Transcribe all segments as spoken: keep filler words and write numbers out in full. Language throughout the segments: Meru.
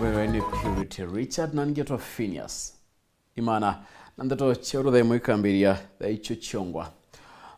Wewe ni Purity Richard na ngetwa Phineas Imana, na ndeto cia rutha imwe ikambiria thaa icio ciongwa.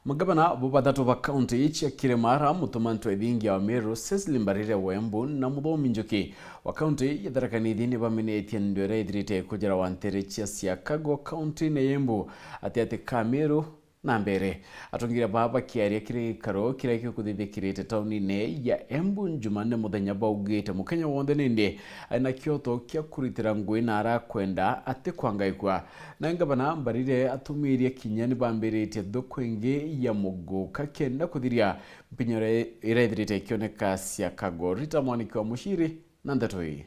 Magavana bo bathatu ba kaunti cia Kirimara, Mutuma Ntwethingia wa Meru, Cecily Mbarire wa Embu na Muthomi Njuki wa kaunti ya Tharaka Nithi ni bamenetie ndwera ithirite kujara wa ntere cia Siakago kaunti-ini ya Embu, ati ati ka Meru na mbere. Atongeria baa bakiaria kiri gikaro kiria gikuthithikirite tauni-ini ya Embu Jumanne muthenya, baugite mukenya wonthe nindi ari na kioto kia kuritira ngui na arakwenda atikwangaikua. Na ngavana Mbarire atumirie kinya ni bambiritie thuku ingi ya muguka kenda kuthiria mpinyo iria ithirite ikioneka Siakago. Rita Mwaniki wa Muciri na ndeto ii.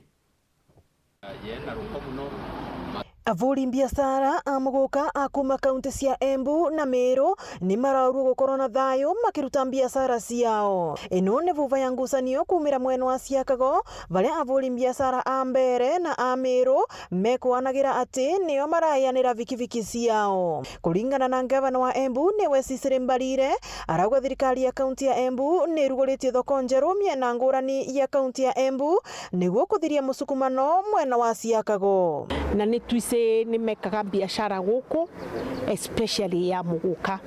Avuri mbiacara a muguka a kuuma kaunti cia Embu na Meru ni maraurua gukorwo na thayu makiruta mbiacara ciao. Ino ni vuva ya ngucanio kuumira mwena wa Siakago, varia avuri mbiacara a Mbeere na a Meru mekwaanagira ati nio maraianira vikiviki ciao. Kuringana na ngavana wa Embu, niwe Cecily Mbarire, arauga thirikari ya kaunti ya Embu ni iruguritie thoko njeru miena ngurani ya kaunti ya Embu, niguo kuthiria musukumano mwena wa Siakago. Na ni twisi ni mekaga biashara guku, especially ya muguka.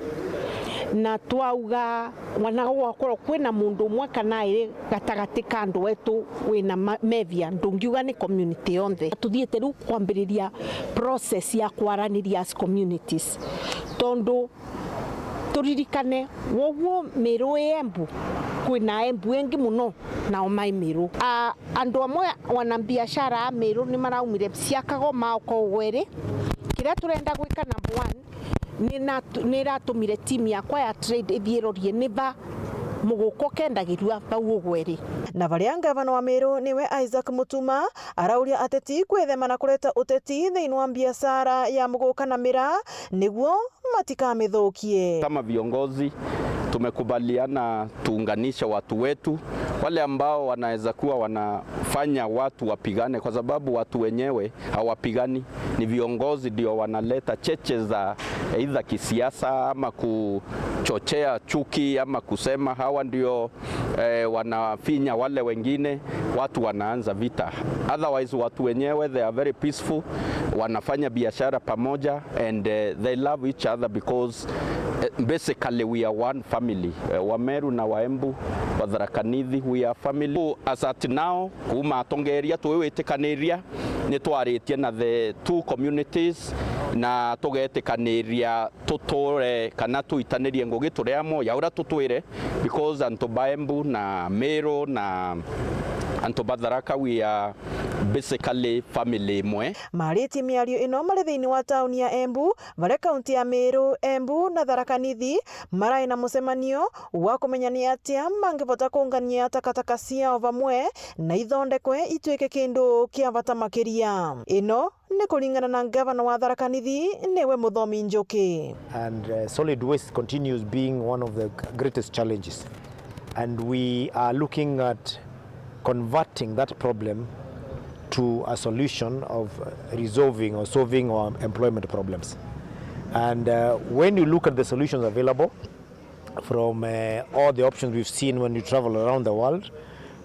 Na twauga, wana gwakorwo kwina mundu umwe kana iri gatagati ka andu etu wina ma-, mevia, ndungiuga ni community yonthe. Tuthiite riu kwambiriria process ya kwaraniria as communities. Tondu turirikane, woguo Meru i Embu, kwina Embu engi muno, nao mai Meru. A, andu amwe wana biashara a Meru ni maraumire Siakago maoka Ugweri. Kiria turenda gwika, number one, ni natu-, ni iratumire timu yakwa ya trade ithie irorie ni ba muguka ukendagirua bau Ugweri. Na varia ngavana wa Meru niwe Isaac Mutuma arauria ateti kwithema na kureta uteti thiini wa biashara ya muguka na miraa, niguo matikamithukie. Kama viongozi, tumekubaliana tuunganishe watu wetu, wale ambao wanaweza kuwa wanafanya watu wapigane, kwa sababu watu wenyewe hawapigani. Ni viongozi ndio wanaleta cheche za aidha kisiasa ama kuchochea chuki ama kusema hawa ndio eh, wanafinya wale wengine, watu wanaanza vita. Otherwise, watu wenyewe, they are very peaceful, wanafanya biashara pamoja and, eh, they love each other because, eh, basically we are one family. Eh, Wameru na Waembu, Watharaka Nithi, we are family. So, as at now, kuuma atongeria twiwitikaniria, ni twaritie na the two communities na tugetikaniria tuture kana tuitanirie ngugi turi amwe ya uria tutwire, because antu ba Embu na Meru na antu ba Tharaka, we are basically family imwe. Maritie miario ino mari thiini wa tauni ya Embu, varia kaunti ya Meru, Embu na Tharaka Nithi marai na mucemanio wa kumenya ni atia mangivota kuungania takataka ciao vamwe na ithondekwe ituike kindu kia vata makiria. Ino ni kuringana na ngavana wa Tharaka Nithi, niwe Muthomi Njuki. And, uh, solid waste continues being one of the greatest challenges. And we are looking at converting that problem to a solution of resolving or solving our employment problems. And, uh, when you look at the solutions available, from, uh, all the options we've seen when we travel around the world,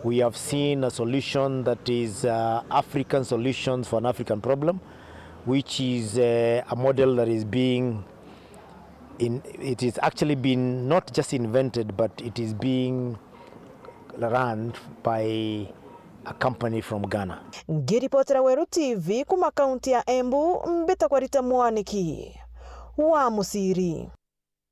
we have seen a solution that is, uh, African solutions for an African problem, which is, uh, a model that is being in, it is actually been not just invented, but it is being run by a company from Ghana. Ngiripotera Weru T V kuma kaunti ya Embu, mbitagwa Rita Mwaniki wa Musiri.